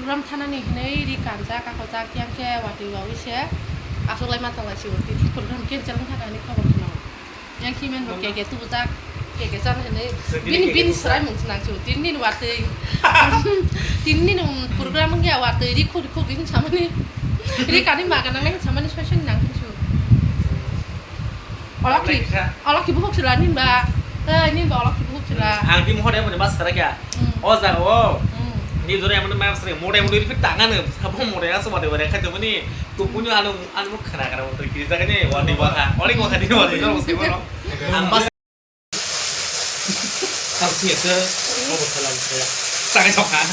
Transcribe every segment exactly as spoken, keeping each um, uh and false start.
Program thanani hinwi ri kanjak, kakojak, yang khe watwi wawi se achuklai ma tonglai sio. Tini program cancel wngkha hinwi khobor khna. Yang khe men bo keke tubujak, keke chan hinwi. Bini, bini swrai mung swnang sio. Tini ni watwi. Tini ni program wngya watwi ri khuri khuri samani. Ri kani maga nangnai samani soi soi nang sio. Olokhi, olokhi buhuk sila ninba. Eh, ninba olokhi buhuk sila. Ang di mohor emoni mas kara kya? Hmm. O jaga o. Hmm. Ni dore emoni mas kara, mohor emoni ripit tangan. Sabo mohor ya sabo de wara khai to mani. Tu punyo anu, anu khara khara mohor kiri jaga ni, wani waka. Oli waka ni wani no se bono. Ang mas Ang sini se, oh, salam saya. Sangai sok ha.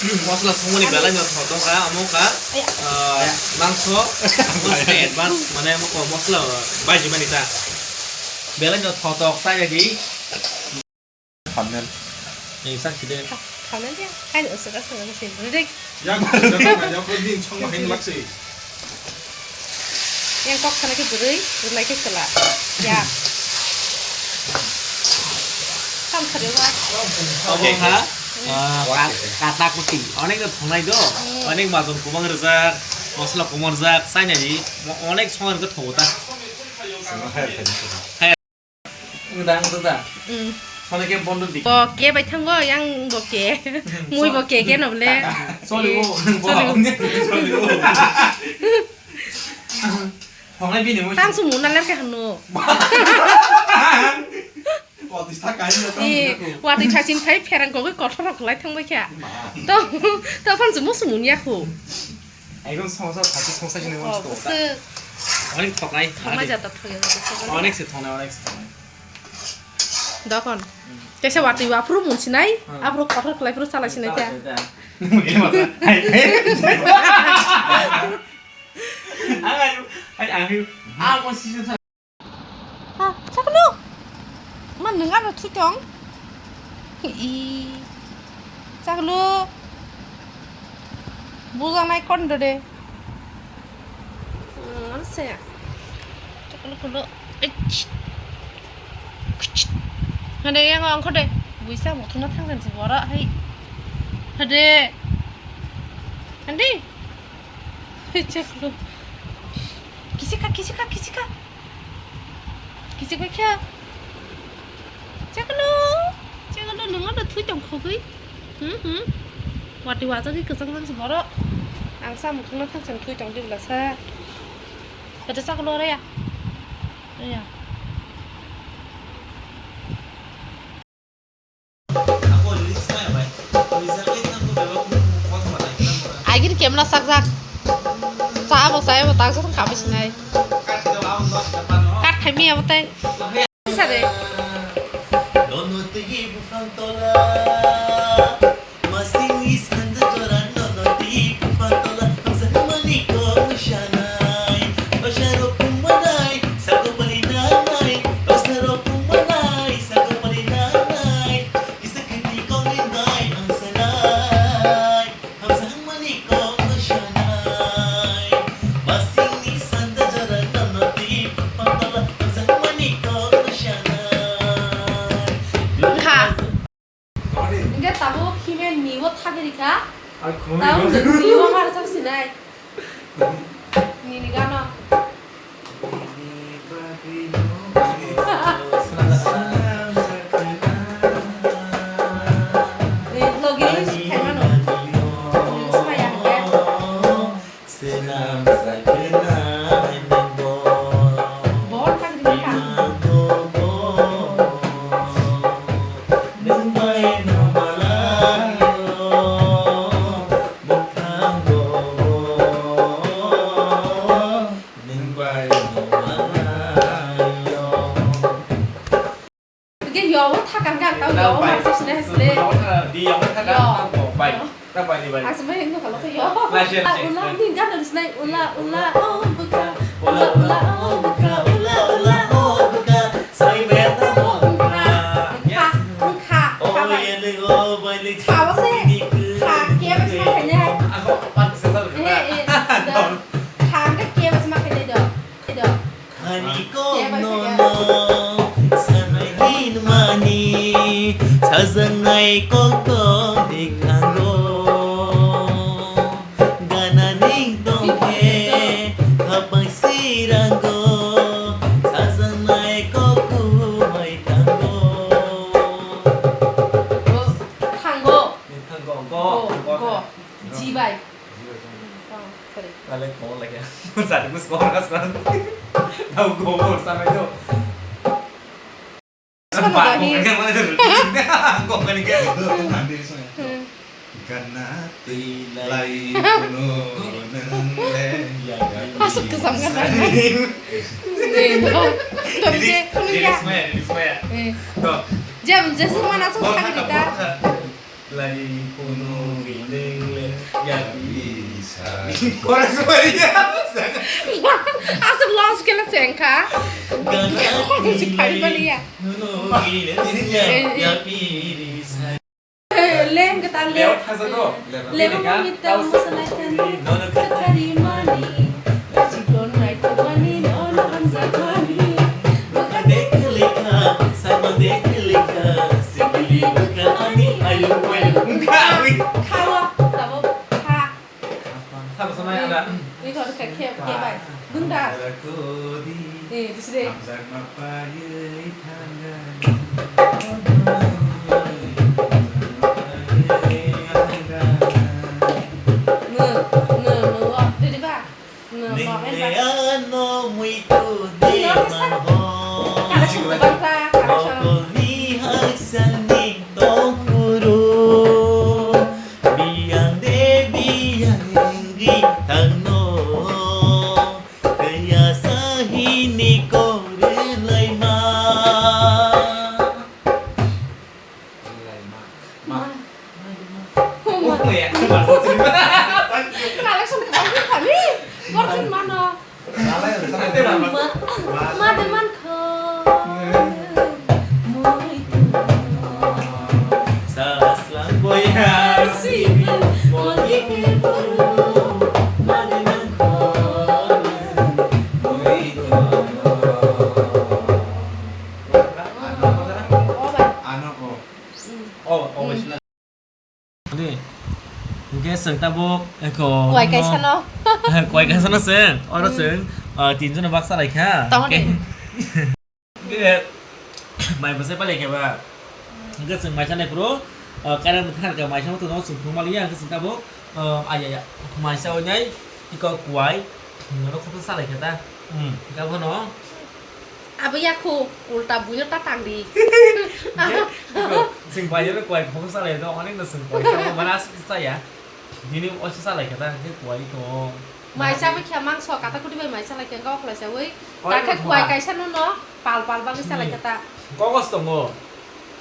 Mosla songmani belai no thok tong kha, amo kha. Aya. Ah, mangso, mosla advance, mane amo ko mosla baji mani ta. Belai no thok tong, saya di. Thumbnail. Ni sak side. Thumbnail dia, kai usuk asuk asuk. Yang, yang, yang, yang, yang, yang, yang, Yang kok sana khe bwrwi, rwnai khe chwla. Ya. Tamo sari wa. Obo kha, ah, ka-, kata kuti. Onek no thongnai do. Hmm. Onek majon kumang rwjak, mosla kumang rwjak, chainani. Mo-, onek song rwgwi thogo ta. Hai. Wngdang, wngdang. Mm. Hone ke bondo di. Bo ke bai thango, yang bo ke. Mui bo ke ke no ble. Sorry, eh, wo, sorry, wo. Sorry, wo. Hongai bini mo. Tang sumu na ler ke hanu. Watwi tha kai na tang. Eh, watwi tha chin khai pherang kogwi kothor rok lai thang bai kha. Ma. To, to phan sumu sumu nya khu. Ekdom songsa thaki songsa jini. Oh, mangsi to. Bwswk. Onek thoknai. Thoknai jata thokya jata thoknai. Onek se thoknai, onek se thoknai. Dokon. Hmm. Tesa watwi waphuru mung sinai, hmm, aphuru kothor khlai phuru salai sinai ta. Salai sinai ta. Mungkin masa. Hai, hai. Ang ayu, hai, ang ayu. Ang masih susah. Ha, chaklu. Man, nwng ano thwi tong? I, chaklu. Bujanai kondo de. Hmm, ano se. Chaklu kulo. Hade, yang angkho de. Buisa mo thuna thang dan se bora hai. Hade. Hande. Chaklu. Kisika, kisika, kisika. Kichik bai kha. Chaklo, chaklo, nwng ano thwi tong khogwi. Hmm, hmm. Watwi wajagwi kwchang jang se borok. Ang sa mukhungno thang thang thwi tong di bwlasa. Ete chaklo raya. Raya. Agir kemla sakjak. Cha bo cha bo tak jang kami sinai. Kat khaimi abo tai. Sare. Masing is kan jora nono di pantala. Hamsa mani ko shanai. Osaro kumanai, sako pali nanai. Osaro kumanai, sako pali nanai. Kisa kini kong lindai, ang sanai. Hamsa mani kong shanai. Masing ni santa jara nono di pantala. Hamsa mani kong shanai. Kha. Hingke tabuk himen ni o thagri kha. Ai, khumui Tau ni o mar sak sinai. Nini gano. Ni logi khaimano. Ni sma yang ke. Swnam sakhe nai nangbo. Bor thang ri kha. Nangbo. Nwng bai no malaio. Bwkhango. Nwng bai no malaio. Hingke yo, o thakang khe ang tamo yo, o mangsa sinai hasle. Yo, o thakang, di, yo, o thakang, yo. Tamo, bai. Ta bai, di, bai. Ang se bai, hingke kalo se yo. Lai se, lai se. Ula, ula, ning gana sinai, ula, ula, o bwkha. Ula, ula, o bwkha, ula, ula, o bwkha. Sai bai, ta mo bwkha. Bwkha, bwkha, o, kha bai. Ye, le, o, bai, le. Kha, o se. Kha, ke bai, kha, kha, ne. Ako, pan, sa, sa, eh, eh, da. Kha, ke, ke bai, ma, kha, ne, da. Da. Khani kok nono sanai hinmani sajaknai kok tong bikhango. Sale ko lagi. Sale ko skor kas kan. Tau ko bor sampai tu. Sama lagi. Kok kan ke? Ganna twi lai kuno nang le. Asuk kesam kan. Nih, no. Terus dia, terus dia. Lilis maya, lilis maya. Eh. Tuh. Jam, jam mana asuk tak kita. Lai kuno nang le. Ya bisa. Orang semuanya. Asuk langsung kena sengka. Ganna twi lai kuno nang le. Ya bisa. Lem kata lem. Leo khaja do. Lem mo mita mo sanai tan. Nono kata. Kari mani. Chikon nai to mani, nono hamja mani. Baka dekh likha, sama dekh likha, sikli baka ani ayu ayu. Khawa, tabo kha. Sabo sanai ada. Ini kau dekat khe, khe bai. Bunda. Eh, di sini. Nge, nge, nge, wah, dede ba. Nge, wah, en ba. Nge ano muitu de manho. Kala sing bata, kala sing. Rokoni haksa ning tongphuru. Biyang de biyang ri tangno. Kaya sahini kore laima. Ma. Uma. Uma ya. Kala sung kami. Borjin mano. Ma, ma de man kho. Moi tu. Saslang boya si, moi ke buru. Ma de man kho. Moi tu. Ano, o. Mm. Oh, oh, mm. Sila. Di. Hingke chwng tabuk eko Kuai no kaisa no. Kuai kaisa no chwng. Oro Mm. chwng, ah, tin jona baksa lai kha. Tamo Hingke, de. Hingke mai bwsai pai lai kha ba. Hingke chwng maisa nai phuru, ah, kairang thang kha maisa no chwng phung mali ya, hingke chwng tabuk, ah, aya ya. Maisa onai iko kuai. Nono khopsa salai khe ta. Hmm. Hingkha bono. Abo yakho ulta buino ta tangdi. Sing bai jeno kuai khopsa salai do, onek no sing kuai sa, mana asuk sa ya. Dini osi salai khe ta, hingkhe kuai to. Mai sa bai khe mangso, kata kuti bai mai salai khe, hingkhe okhlai sa ui. Oi, ta khe kuai kaisa no no, pal pal bagwi salai khe ta. Kokos tongo.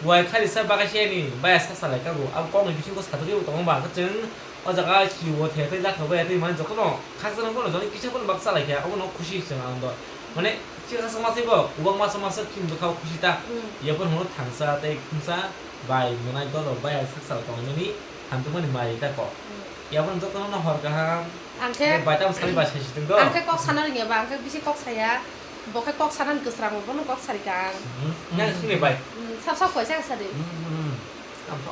Kuai khali sa bagwi se ni, baya sa salai kago. Abo kokni bisingo satwi tongo ba, hingkhe chwng O jaga kibo the tei lakha bai tei mani jotono khaksa no bono joni kisa bono baksa lai kha, obono khusi se ang do. Mane chikha sama se bo ubang masa masa kin bwkha khusi ta. Mm. Yapon hono thangsa tei khumsa bai mwnai dolo bai ang saksa tongmani hamtwmani mai ta ko. Mm. Yapon jotono no hor kaham. Ang khe bai tam sari bai sai situng do. Ang khe kok sana ringya ba, ang khe bisi kok saya. Bo khe kok sanani kwsrang, bono kok sari kang. Hmm, hmm. Yang sini bai. Hmm, sab sab kaisa kasa de. Hmm, hmm.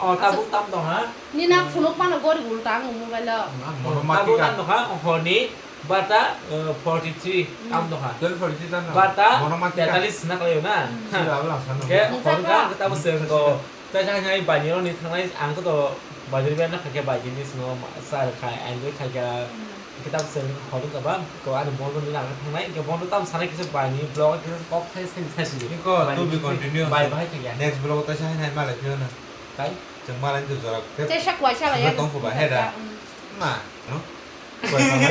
Oh, tabuk tam tong ha? Nina phunuk mano gori ulta ang mobile o. Hmm, tabuk tam tong ha, horni barta, eh, forty three tam tong ha. Twelve forty three tam tong ha. Barta bono ma tika? Tetalis na kalayo na. Hmm. Sila abla sano. Ke hor ka, tabuk sengko. Tei sa hai bai ni roni thangnai ang khe to bai ni bai na kha khe bai ni sino sa khai ang bai khai kha. Hmm. Kitab se hodung ka ba ko ani bondo ni nang thangnai ke bondo tam sanai kisa bai ni blog kisa kok khai sai sai si. Iko to be continue. Bai bai khai ya. Next blog ta sa hai nai malai pio na. Kai? Chang malai tu jora. Tei sa kwai sa la ya. Tong ko ba he da. Hmm. Ma. No? Kwai phala?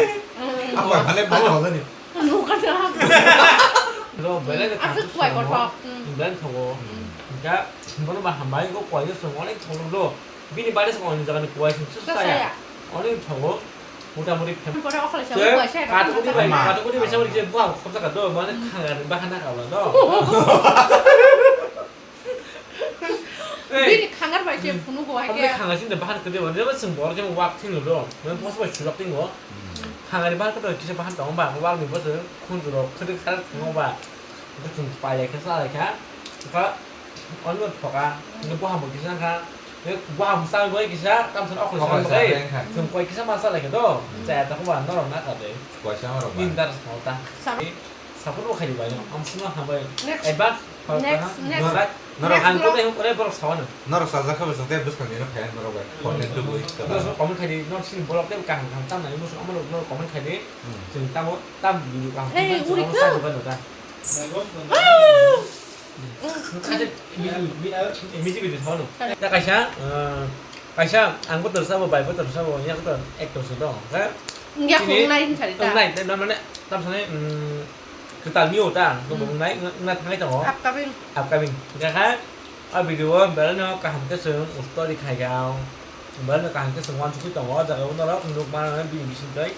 Ah, kwai phala, bwlai thok jani. Nukha na. Lo, bwlai de. Aswk kwai kothok. Bwlai thogo. Hingkha, bono ba hambai, bo kwai song onek thok lo. Bini bade song onek jaga ni kwai song saya. Onek thogo. Mota moti phem. Pore okholai sa kwai sa. Katukudi bai, katukudi bai sa ori je buha khopsa ka do, mane khanga ba khana ka ba do. Bini khangar bai se phunu bo hai khe. Khanga sinde bahar kede ba, jeba sing bor jeba wak thing lo do. Mane post bai sulak thing bo. Khanga ni bahar kede kisa bahar tong ba, wak ni bo se khun juro khede khar thing ba. Ko chung pai lai kha sa lai kha. Ka on mo thoka. Ni bo ham kisa kha. Ni bo ham sa bo kisa, tam san okho sa bo. Chung koi kisa ma sa lai kha do. Cha ta ko ba norok na ka de. Koi sa norok ba. Min dar sa ta. Sapor bo khaidi bai no, ang sima hambai. Next. Advance. Next, next. Norok ang kotai hwn kore borok sawano. Norok sajak khe bwswk tei bwskang nino phaiya norok bai. Content tubui. Norok comment khai di, norok sini borok tei kaham kaham tam nai, bwswk omo norok comment khai di. Hmm. Chwng tamo tam video kaham tam uri sa ba no da. Kaisa mi-, mi-, music video sawano. Ta kaisa, eh, kaisa ang bo tersa bo bai bo tersa bo ya ko actor se dong. Ka? Ya khong nai hin sari ta. Nai, nai, mane tam sani, mm, Kwtal mio ta, hmm, bo wngnai, wng-, wngna thangwi tongo. Upcoming. Upcoming. Hingkha kha, a video o belai no kaham khe chwng story khai kha. Belai no kaham khe chwng uansukgwi tongo. O jaga o norok nuk mano bini bising twi.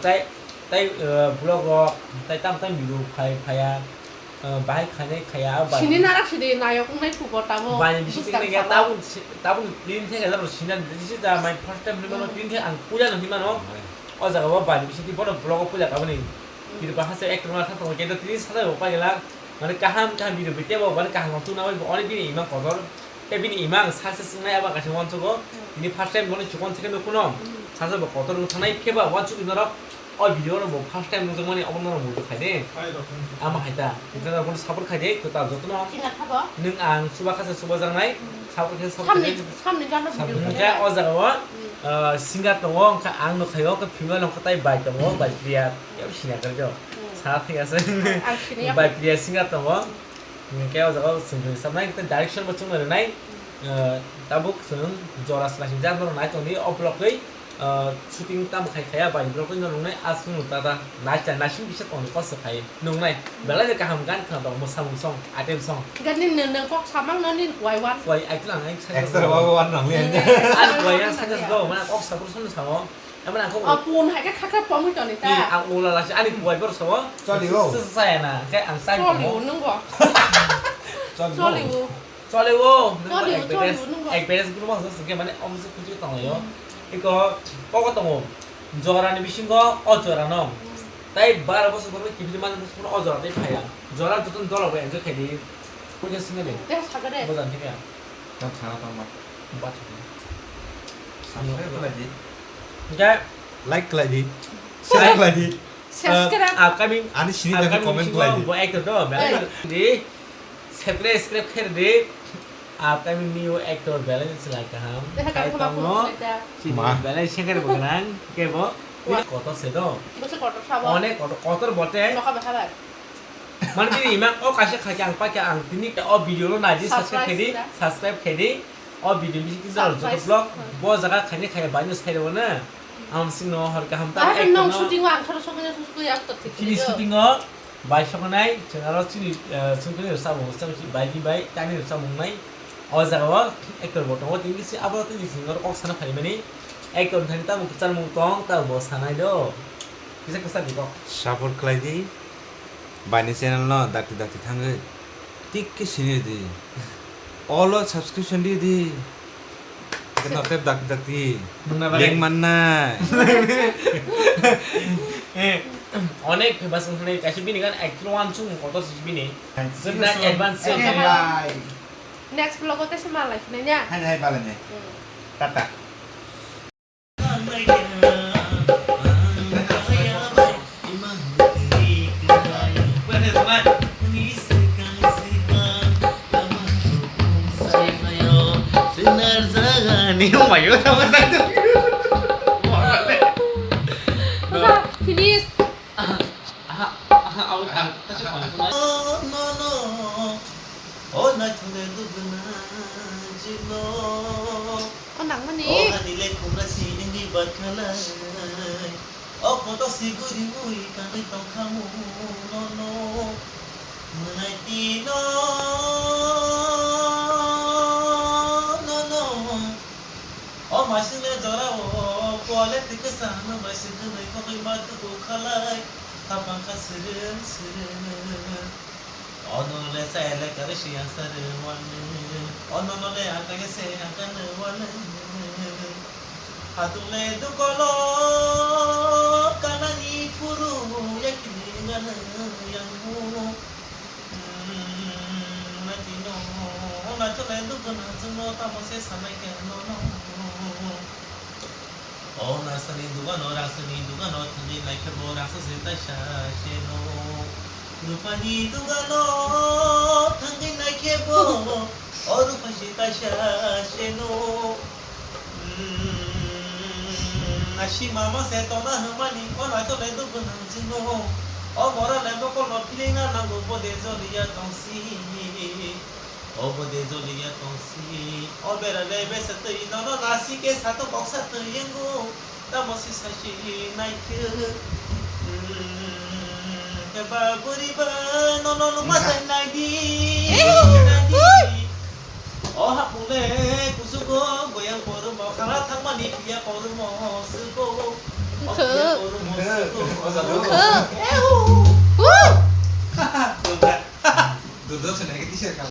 Tai, tai, eh, vlog rok, tai tam tam video phai, phaiya. Eh, bahai khainai khaiya, o bai. Sini narak sidi nayok wngnai phubo tamo. Bai bising twi tabun, tabun clean thai kha, tabun sinan, this is the my first time hinmano, hmm, clean thai ang puila no hinmano. Hmm. O jaga o bai bising twi bono vlog o puila kabani. Kiripa hase actor ma thang tongo, kento tini sajak bo pailak, mane kaham kaham video bai tebo, mane kaham kaham tungna bai bo, oni bini imang kotor, tei bini imang success wngnai abo kaisa uansukgo, tini first time bono chukon second no kuno, sajak bo kotor wng thangnai, phiya ba uansukgwi norok o video no bo first time nukjakmani obo norok muitu khai de, ama hai ta, hwnkhe norok bono support khai de, kwtal jotono nwng ang chuba kha se chubajaknai, support khe support khai de. Samni, samni gana video khai de. Hwnkhe o jaga o, ah, singer tongo, hwnkhe ang no khaio, hwnkhe female hwnkhe tai bai tongo, bai Priya. Kebo sini agar jo. Hmm. Sa thik ase. Ang sini ya. Bai Priya singer tongo. Hmm. Hwnkhe o jaga o chwng chwng sabnai, tei direction bo chwngno rwnai. Hmm. Eh, tabuk chwng jora swlaisingjak norok nai tongdi, o vlog twi, eh, shooting tamo khai khaiya bai vlog twi norok nai aswk no tata nai cha, naising bisa tongdi kok se khai nung nai. Hmm. Belai de kaham gan khna tong, mwsamung song, item song. Gan ni nung, nung kok samang no ni wai wan. Wai, ai tlang ai. Extra wai wan nang ni. Ani wai yang sa go, mana kok sa pur son sa mo. Emang aku Oh, pun hai khe khakra pamwi toni ta. Ni, ang ula lasi ani buai bor sawo. Choli o. Saya na, khe ang sai Choli o nung bo. Choli o. Choli o. Choli o, nung bo Choli o, ek beres, choli o, nung bo. Ek beres guru bangsa singke mane om se kuchi tong yo. Hmm. Iko, koko tongo. Jora ni bisingo, o jora no. Hmm. Tai bar bosor borok kibidi mane bosor o jora tai phaya. Jora jotun dola bai enjoy khai di. Kuja singa de. Teh, saga de. Bozan thik ya. Tam sana tang ma. Bat. Subscribe khlai di. Hingke like khlai di. Share khlai di. Subscribe. Uh, upcoming, ani sini upcoming comment khlai di. Bo actor do, hey, di. Subscribe, subscribe khe di. Upcoming new actor belai se lai kaham. Deha kai kaham tamo. Sini ma. Belai share bo ganang. Ke bo. Wa. Kotor se do. Bose kotor sabo. Onek kotor, kotor bote. Nokha beha bai. Mane bini imang o kaisa khaikhe ang paikha ang tini o video no naidi, subscribe khaidi, subscribe khaidi. O video bisi kisa joto vlog bo jaga khaini khaya baino sai rwna. Ang singno hor kaham ta. Nong shooting o ang thoro sokya sokya actor thik. Chini shooting o bai sokonai chwng aro chini, eh, chwng kini rwchapmung bai ni bai tani rwchapmung nai. O jaga o actor bo tongo tini kisi abo tini singno kok sana phaimani. Actor thani tamo kwchangmung tong ta bo sanai do. Kisa kisa di kok. Support khlai di. Baini channel no dakti dakti thangwi tik khe sini di. All o subscription di di. Khe no tep dakti dakti. Nungna bai. Link mannai. Eh, onek famous wngkha kaisa bini gan actually uansukmung kotor se bini. Hai, jwkna sini advance sini. Hai, hai. Next vlog o teisa malai sinai ya. Hai, hai, balai ne. Hmm. Tata. Finish. Aha, aha, aha, out, out. No, no, no. O naithok le lubuna jino. O nangmani. O ani le khumra si nini bakhalai. O koto si guri ui kanwi tongkhamu no no. Mwnai tino no no. O maising le jora o kuale tikhe sahano maising khe nai khokoi ma tuku khalai. Tapang kha sireng sireng. Ono le sa ele kare si asar wale. Ono no le atake se akan wale. Hatung le dukolo kanani phuru yakini ngana yangmu. Hmm, natino, naito le dukona jengno tamo se sanai ke no no. O nasani dugano, rasani dugano, thangwi naikhe bo rasa se taisa se no. Rupani dugano, thangwi naikhe Ebo, oru phaisi kaisa seno. Mm, asi mama se tona hwnmani, o naitole dugu nang jino. O bora le bokol no philingna nango, bode joliya tongsi. O bode joliya tongsi. O bera le besa twi nono nasi ke sato boksa twi yango. Tamo si sasi naikhe. Mm, khe ba buri ba nono luma sai naidi. Naidi. O hapung le kusugo goyang korumo khala thangmani piya korumo sugo. O piya korumo sugo. Ehu. Durga. Durga se naikhe tisir kha.